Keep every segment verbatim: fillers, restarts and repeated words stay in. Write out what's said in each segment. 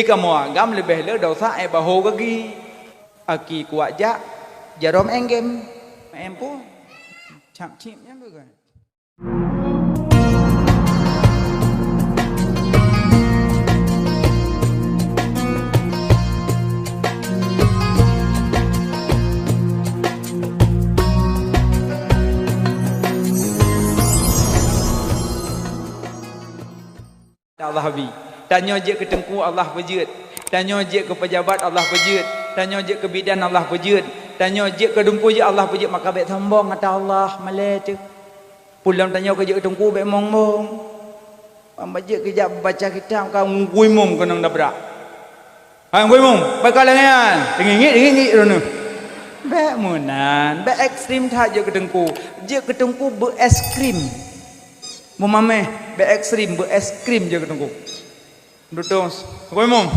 Di kamoe agam leubeh le desya ék baho gaki. Aki kuat jak, jaroe maén game. Maén pun. Cap cip nyan bukan. Allah Abi. Tanyoe jeuet keu teungku, Allah peujeuet. Tanyoe jeuet keu pejabat, Allah peujeuet. Tanyoe jeuet keu bidan, Allah peujeuet. Tanyoe jeuet keu dumpeue jeuet, Allah peujeuet. Maka bék sombong ata Allah, malée teuh. Peulom tanyoe keu jeuet keu teungku bék mong-mong. Ban jeuet keu jak baca kitab ka ngui mong keunong dabrak. Hai ngui mong, baka lagée nyan. Teungingit, teungingit droeneuh. Bék meunan, bék ekstrem that jeuet keu teungku. Jeuet keu teungku beu es krim. Meumameh, beu ekstrem, beu es krim jeuet keu teungku. Dutus, ngui mong.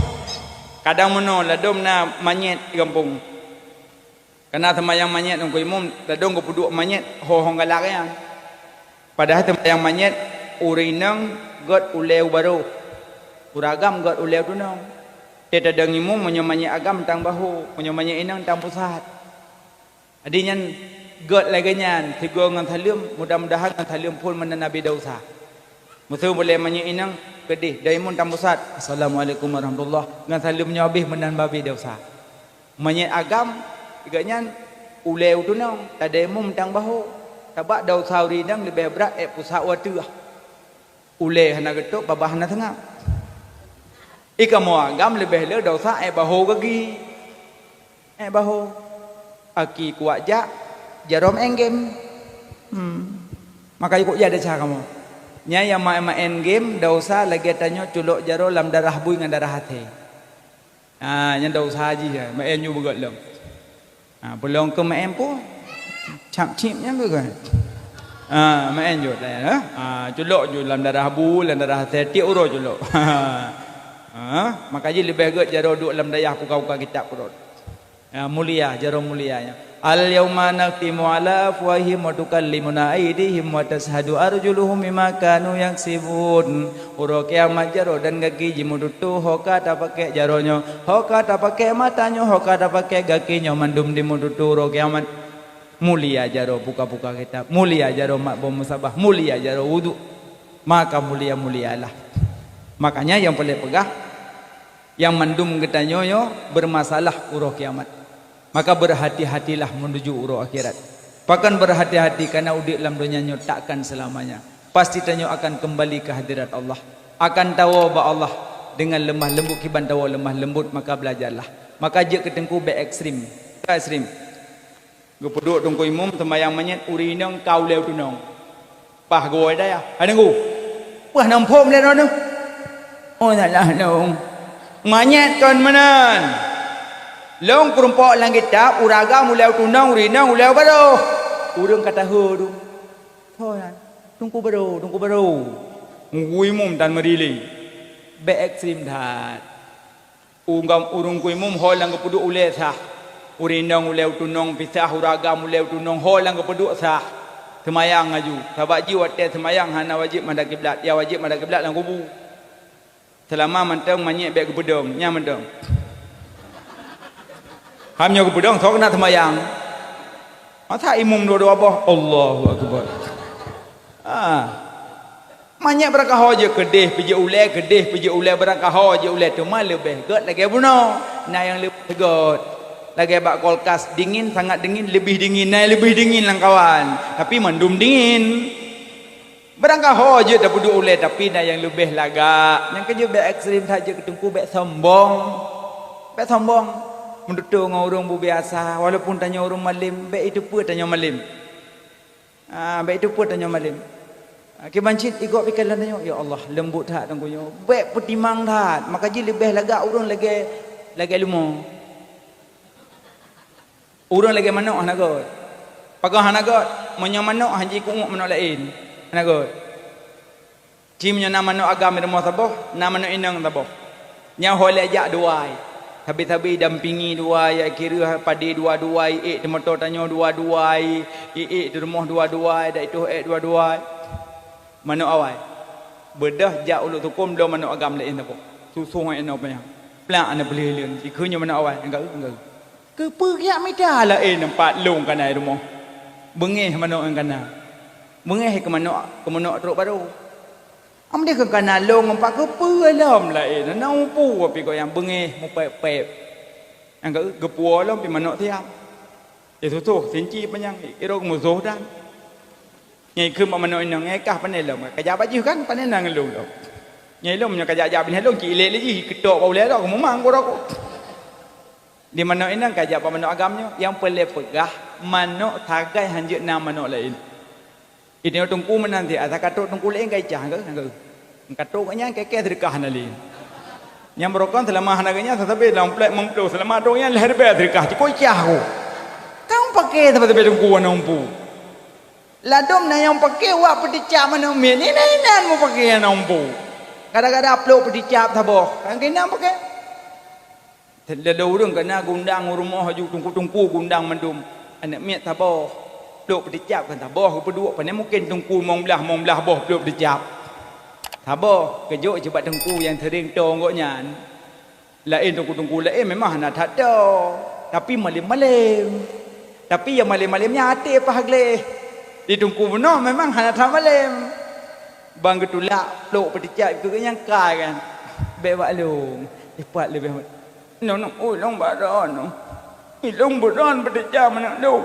Kadang meunoe ladom na manyét di gampông. Kana seumayang manyét ngon imum, ladom geupeuduek manyét ho-ho galak nyan. Padahai seumayang manyét ureuëng inong gét ulée u barôh, ureuëng agam gét ulée u tunong. Teuh tadong imum meunyoe manyét agam tang bahô, meunyoe manyét inong tang pusat. Adi nyan gét lagée nyan sigoe ngon saleuem, mudah-mudahan ngon saleuem phon meunan nabi desya. Meuseu bulée manyét inong keudeh, dai imum tang pusat, "Assalamualaikum warahmatullah," ngon saleuem nyoe habéh meunan babi desya. Manyét agam, gobnyan ulée u tunong, tadai imum tang bahô. Sabab desya ureuëng inong leubeh brat ék pusat u ateueh. Ulée hana geutôb, babah hana seungab. Di kamoe agam leubeh le desya ék baho gaki. Ék baho. Aki kuat jak, jaroe maén game. Hmm. Maka ikut jak desya kamoe. Nyan nyang maén-maén game, desya lagée tanyoe culok jaroe lam darah bui ngon darah até. Ah, nyan desya jih, ya. Maén nyoe beugét lom. Ah, peulom keu maén pun. Cap cip nyan beugét. Ah, maén jeuet, ya. Ah, culok ju lam darah bu, lam darah até, tiep uroe culok. Ah, maka jih leubeh gét jaroe duek lam dayah buka-buka kitab keudroe. Ya, mulia, jaroe mulia nyan. "Al-yauma nakhtimu ala afwahihim wa tukallimuna aidihim wa tashhadu arjuluhum bima kanu yaksibun." Uroe kiamat jaroe dan gaki jimeututoe ho ka tapakée jaroe nyoe, ho ka tapakée mata nyoe, ho ka tapakée gaki nyoe, mandum jimeututoe uroe kiamat. Mulia jaroe buka-buka kitab, mulia jaroe mat boh musabah, mulia jaroe wudhu. Maka mulia-mulialah. Makanya nyang paleng peugah, nyang mandum geutanyoe nyoe beurmasalah uroe kiamat. Maka beurhati-hatilah meunuju uroe akhirat. Pakon beurhati-hati, kareuna udeb lam donya nyoe takkan seulamanya. Pasti tanyoe akan keumbali keu hadirat Allah. Akan tawoe bak Allah deungon leumah leumbot kiban tawoe leumah leumbot, maka beulajarlah. Maka jeuet keu teungku bék ekstrem. Ka ekstrem. Geupeuduek teungku imum seumayang manyét ureuëng inong ka ulée u tunong. Paih geuwoe dayah. Hai teungku, peue hana muphom lé droeneuh? Oh, salah lôn. Manyét kon meunan. Lôn keurumpok lam kitab, ureuëng agam ulée u tunong, ureuëng inong ulée u barôh. Ureuëng ka tahu tu. Ho nyan. Teungku barôh, teungku barôh. Teungku imum tan meurili. Bék ekstrem that. Ungam ureuëng ku imum ho nyang geupeuduek ulée sah. Ureuëng inong ulée u tunong pisah, ureuëng agam ulée u tunong ho nyang geupeuduek sah. Seumayang laju. Sabab jih watée seumayang hana wajéb madab kiblat, nyang wajéb madab kiblat lam kubu. Seulama mantong manyét bék geupeudong, nyan mantong. Ham nyoe geupeudong, soe keuneuk seumayang. Masa imum dua-dua boh, Allahu Akbar. Ah. Manyét beurangkaho jeuet keudeh, peujeuet ulée, keudeh, peujeuet ulée, beurangkaho jeuet ulée, teuma leubeh gét lagée bunoe. Na nyang leubeh gét. Lagée bak kulkas, dingin, sangat dingin, leubeh dingin, na nyang leubeh dingin lam kawan. Tapi mandum dingin. Beurangkaho jeuet tapeuduek ulée, tapi na nyang leubeh lagak. Nyang keujeuet bék ekstrem that jeuet keu teungku, bék sombong. Bék sombong. Meututoe ngon ureuëng bubiasa, walaupun tanyoe ureuëng malem, bék iteupeue tanyoe malem. Ah, bék teupeue tanyoe malem. Ah, kiban cit igob ikalon tanyoe, "Ya Allah, leumbot that teungku nyoe." Bék peutimang that, maka jih leubeh lagak ureuëng lagée, lagée leumo. Ureuëng lagée manok hana gét. Pakon hana gét? Meunyoe manok han jikuek manok laén, hana gét. Ci meunyoe na manok agam di rumoh saboh, na manok inong saboh. Nyan ho lé jak dua ai. Sabe-sabe dampingi dua ai, jak kireueh padé dua-dua ai, ék teumoto tanyoe dua-dua ai, ék teurumoh dua-dua ai, dak itoh ék dua-dua ai. Manok awai. Beudôh jak ulok sukon bloe manok agam laén saboh. Susoh ngon inong panyang. Plak na peuleueh leuen, dikheun nyoe manok awai, nyang ka, nyang ka. Keupeue jak mita laén nampak lông kana i rumoh? Beungéh manok nyang kana. Beungéh keu manok, keu manok trok barô. Am deh keu kana lông nampak keupeue lom laén, na umpu api goyang beungéh mupéb-péb. Nyang ka, geupuwoe lom pi manok siam. Isosoh sinci panyang, irong musoh dan. Nyai kheun bak manok inong, "Nyai kah pane lom, kajak bak jih kan, pane na ngon lôn lom." Nyai lom nyoe kajak-jak binéh lôn, ci ilek lé jih, keutok bak ulée lom, keumumang keu rokok. Di manok inong kajak bak manok agam nyoe, nyang peureulée peugah, manok sagai hanjeuet na manok laén. Inoe teungku meunan ti, asa katok teungku laén ka icah, ka, ka. Katok nyan keu-keu seudeukah hana lé. Nyang beurokon seulama hana geuh nyan sasabe lam plek meumploh, seulama dong nyan lhèe ribèe seudeukah, cukôp icah ku. Kan pake sabe-sabe teungku hana umpu. Ladom na nyang pake wak peuticap manok miet, inan-inan mupake hana umpu. Kadang-kadang plôk peuticap saboh, kan keunan pake. Lalo ureueng ka na geuundang u rumoh aju teungku-teungku geuundang mandum. Aneuk miet saboh. Plôk peuticap kan saboh geupeuduek. Pane mungken teungku limong blaih, limong blaih boh plôk peuticap. Saboh, keujok cit bak teungku nyang sering to ngon gobnyan. Laén teungku-teungku laén memang hana that to, tapi malém-malém. Tapi nyang malém-malém nyan até paih gleh. Di teungku bunoe memang hana that malém. Ban geutulak plôk peuticap keu gobnyan kai kan. Bèk bak lôn. Cepat leubeh. Nong, nong, oi, long bak droeneuh. Ilong beudon peuticap manok lôn.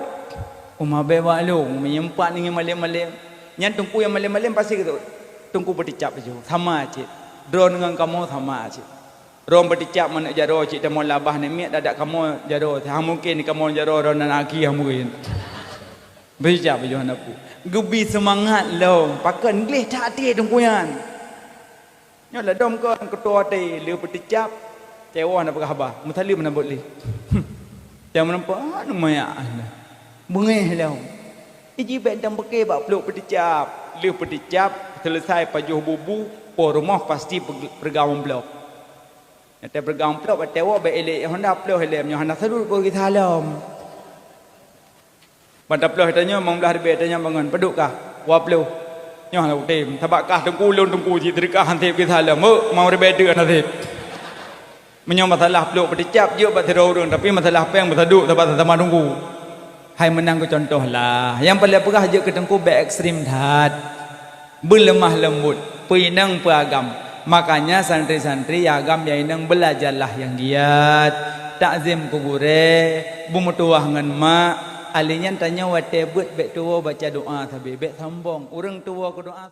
Uma bèk bak lôn, meunyoe pat ngon malém-malém. Nyan teungku nyang malém-malém pasti geutôh. Teungku peuticap laju, sama cit. Droeneuh ngon kamoe sama cit. Droeneuh peuticap manok jaroe cit, tamong labah aneuk miet, dadak kamoe jaroe. Hana mungken kamoe jaroe droeneuh aneuk aki, hana mungken. Peuticap laju hana peue. Geubi seumangat lom, pakon gleh that até teungku nyan. Nyoe ladom kon keutoe até lheueh peuticap, tewoe na peugah haba, meusaleuem na bot lé. Nyang meunampak, ah, neumayak na. Beungéh lom. Iji bèk dang peuke bak plôk peuticap. Lheueh peuticap, seuleusai pajoh bubu, po rumoh pasti peuge-, peureugang amplop. Nyang teupeureugang amplop, tewoe bèk ilek honda ploh ilem, nyoe hana sadut po geusalom. Ban taploh tanyoe, limong blaih ribèe tanyoe bangon, padub kah? Dua ploh. Nyoe hana kutem, sabab kah teungku lôn teungku cit, teudeukah han sép geusalom. Meuh, limong ribèe teuk hana sép. Meunyoe masalah plôk peuticap jeuet bak sidroe ureueng, tapi masalah péng beusaduk sabab sama-sama teungku. Hai meunan keu contoh lah. Nyang paleng peugah jeuet keu teungku bèk ekstrem that. Beuleumah leumbot, peuinong peuagam. Makanya santri-santri nyang agam nyang inong beulajarlah nyang giat. Takzim keu gurèe, beumeutuwah ngon mak, alèh nyan tanyoe watèe beuet bèk tuwoe baca doa sabe, bèk sombong. Ureueng tuwoe keu doa